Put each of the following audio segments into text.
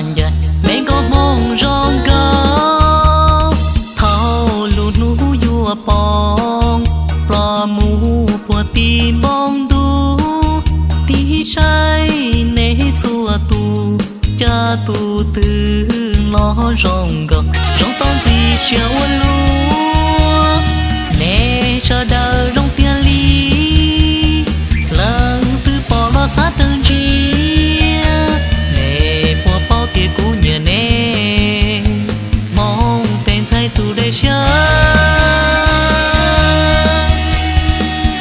ncais me nkauj Hmoob zoo nkauj. Thaum lub hnub yuav poob, plob mus puag tim npoo ntuj, tig saib nej txhua tus, cas tus twg los zoo nkauj, zoo tau ntxim siab ua luaj. Nej sawv daws zoo tiag li, leej twg pom los xav raws ntsia. Nej puas paub tias kuv nyiam nej, Hmoob tej ntxhais tus dej siab.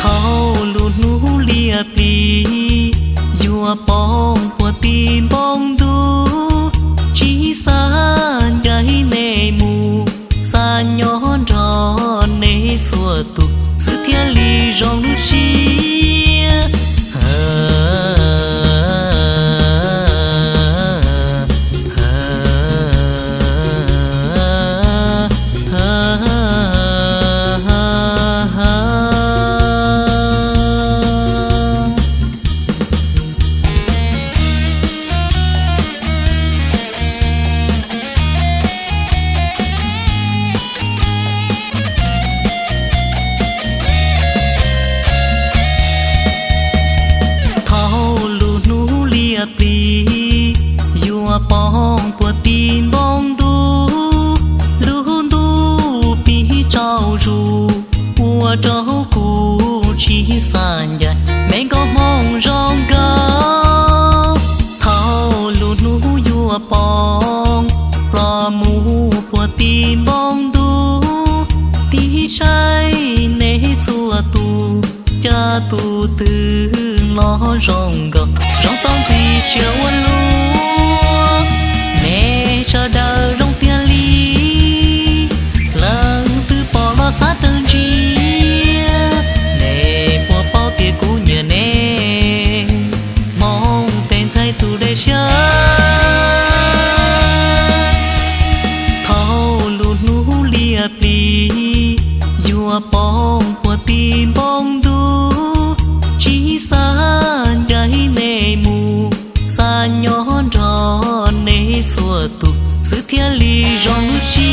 Thaum lub hnub liab plig yuav poob puag tim npoo ntuj, tsis xav ncaim nej mus, xav nyob nrog nej txhua tus xwb thiaj li zoo lub siab. Thaum lub hnub liab plig yuav poob puag tim npoo ntuj, lub ntuj pib tsaus zus, ua rau kuv tsis xav ncaim me nkauj Hmoob zoo nkauj. Thaum lub hnub yuav poob, plob mus puag tim npoo ntuj, tig saib nej txhua tus, cas tus twg los zoo nkauj, zoo tau ntxim siab ua luaj. Nej sawv daws zoo tiag li, leej twg pom los xav raws ntsia. Nej puas paub tias kuv nyiam nej, Hmoob tej ntxhais tus dej siab. Thaum lub hnub liab plig yuav poob puag tim npoo ntuj, tsis xav ncaim nej mus, xav nyob nrog nej txhua tus xwb thiaj li zoo lub siab.